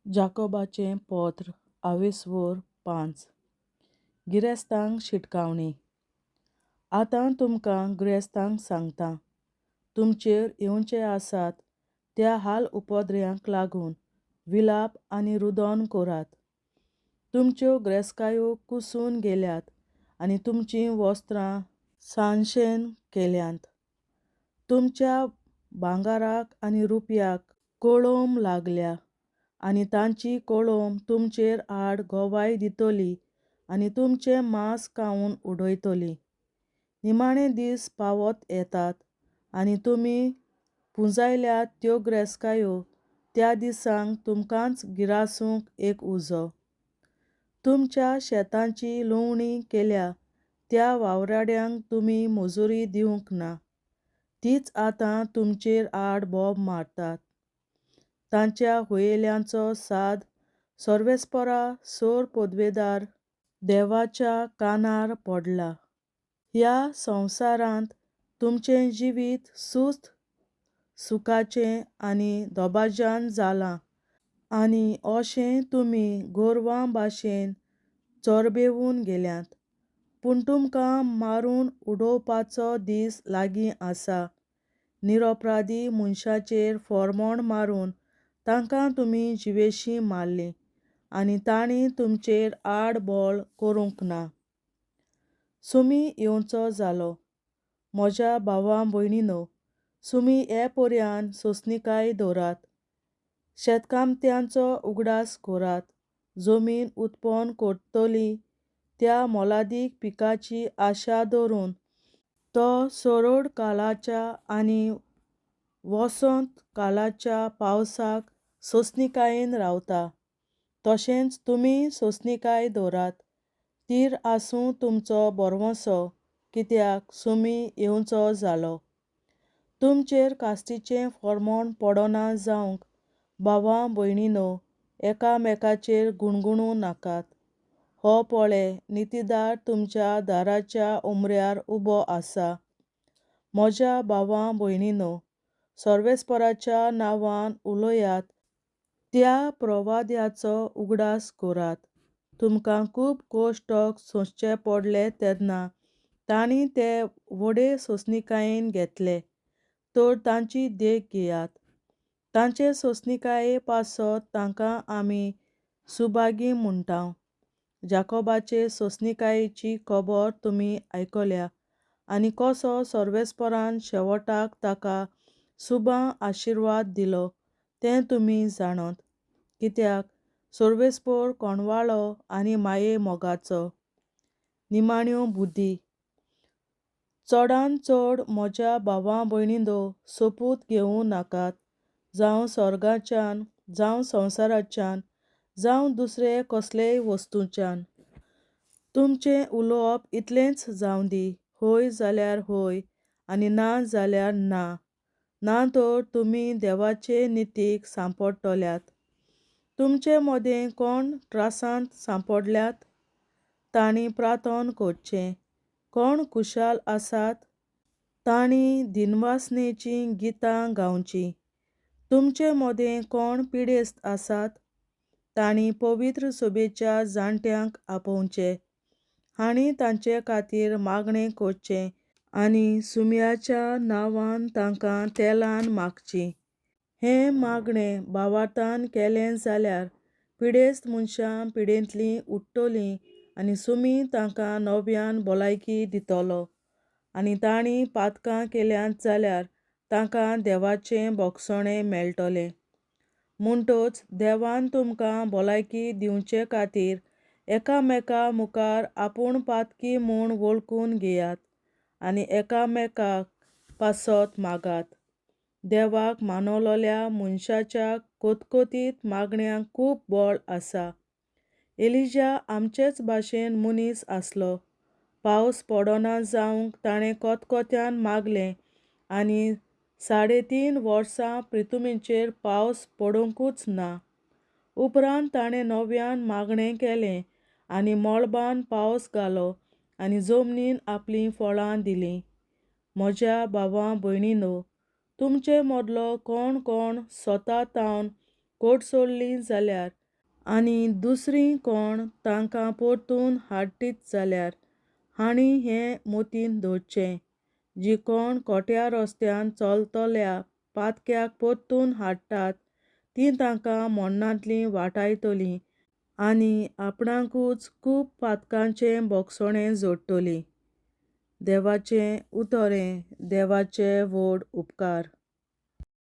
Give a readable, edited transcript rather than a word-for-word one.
जाकोबाचें पत्र आवेस्वोर 5. गिरेस्तांक शिटकावणी. आतां तुमकां गिरेस्तांक सांगतां, तुमचेर येवचे आसात त्या हाल उपद्र्यांक लागून विलाप आनी रुदन करात. तुमच्यो ग्रेस्कायो कुसून गेल्यात आनी तुमचीं वस्त्रां सानशेन केल्यांत. तुमच्या भांगाराक आनी रुपयाक कोळंब लागल्या आनी तांची कोळंब तुमचेर आड गवाय दितली आनी तुमचें मांस खावन उडयतली. निमाणे दीस पावत येतात आनी तुमी पुंजायल्यात त्यो ग्रेस्कायो त्या दिसांक तुमकांच गिरासूंक एक उजो. तुमच्या शेतांची लुवणी केल्या त्या वावराड्यांक तुमी मजुरी दिवंक ना, तीच आतां तुमचेर आड बोब मारतात. तांच्या हुयेल्यांचो साद सर्वेस्परा सोर पदवेदार देवाच्या कानार पडला. ह्या संवसारांत तुमचें जिवीत सुस्त सुखाचें आनी दबाज्यान जालां आनी अशें तुमी गोरवां भाशेन चोरबेवन गेल्यात. पूण तुमकां मारून उडोवपाचो दीस लागीं आसा. निरपराधी मनशाचेर फॉर्मोण मारून तांकां तुमी जिवेशीं मारलीं आनी तांणी तुमचेर आड बळ करूंक ना. सुमी येवचो जालो. म्हज्या भावा भयणीनो, सुमी हे पर्यान सोंसणीकाय दवरात. शेतकामत्यांचो उगडास करात. जमीन उत्पन्न करतली त्या मोलादीक पिकाची आशा धरून तो सरळ काळाच्या आनी वसंत काळाच्या पावसाक सोंसणीकायेन रावता. तशेंच तुमी सोंसणीकाय दवरात. थीर आसूं तुमचो भरवंसो, कित्याक सुमी येवचो जालो. तुमचेर कास्टीचें फॉर्मोण पडना जावंक भावा भयणीनो, एकामेकाचेर गुणगुणूं नाकात. हो पळे, नितीदार तुमच्या दाराच्या उमऱ्यार उबो आसा. म्हज्या भावा भयणीनो, सर्वेस्पराच्या नांवान उलयात त्या प्रवाद्याचो उगडास करात. तुमकां खूब कश्ट सोंसचे पडले तेन्ना तांणी ते व्हडे सोंसणीकायेन घेतले, तर तांची देख घेयात. तांचे सोंसणीकाये पासत तांकां आमी सुभागी म्हणटा. जाकोबाचे सोंसणीकायेची खबर तुमी आयकल्या आनी कसो सर्वेस्परान शेवटाक ताका सुबा आशिर्वाद दिलो तें तुमी जाणत. कित्याक सर्वेस्पर कोणवाळो आनी माये मोगाचो. निमाण्यो बुद्धी. चडान चड म्हज्या भावा भयणींनो, सोपूत घेवं नाकात, जावं स्वर्गाच्यान, जावं संवसाराच्यान, जावं दुसरे कसलेय वस्तूच्यान. तुमचें उलोवप इतलेंच जावं दी, हय जाल्यार हय आनी ना जाल्यार ना. ना तर तुमी देवाचे नितीक सांपडटल्यात. तुमचे मदें कोण त्रासांत सांपडल्यात? तांणी प्रार्थन करचें. कोण खुशाल आसात? तांणी दिनवासनेचीं गितां गावचीं. तुमचे मदें कोण पिडेस्त आसात? तांणी पवित्र सभेच्या जाणट्यांक आपोवचें आनी तांचे खातीर मागणें करचें आनी सुम्याच्या नांवान तांकां तेलान मागचीं. हें मागणें भावार्थान केलें जाल्यार पिडेस्त मनशां पिडेंतलीं उठ्ठलीं आनी सुमी तांकां नव्यान भलायकी दितलो. आनी तांणी पातकां केल्यांत जाल्यार तांकां देवाचें भोगसणें मेळटलें. म्हणटच देवान तुमकां भलायकी दिवचे खातीर एकामेका मुखार आपूण पातकी म्हूण वळखून घेयात आनी एकामेकाक पासत मागात. देवाक मानवलोल्या मनशाच्या कोतकोतीत मागण्यांक खूब बळ आसा. एलिजा आमचेच भाशेन मनीस आसलो. पावस पडना जावंक ताणें कोतकोत्यान मागलें आनी 3.5 वर्सां प्रितुमेचेर पावस पडुंकूच ना. उपरांत ताणें नव्यान मागणें केलें आनी मळबान पावस घालो आनी जमनीन आपलीं फळां दिलीं. म्हज्या भावा भयणीनो, तुमचे मदलो कोण कोण स्वता तावन कोडसोडलीं जाल्यार आनी दुसरीं कोण तांकां परतून हाडटीत जाल्यार, हांणीं हें मतींत दवरचें, जीं कोण खोट्या रस्त्यान चलतल्या पातक्याक परतून हाडटात तीं तांकां मरणांतलीं वाटायतलीं आनी आपणाकूच खूब पातकांचें भोगसणें जोडटलीं. देवाचें उतर हें. देवाचे व्हड उपकार.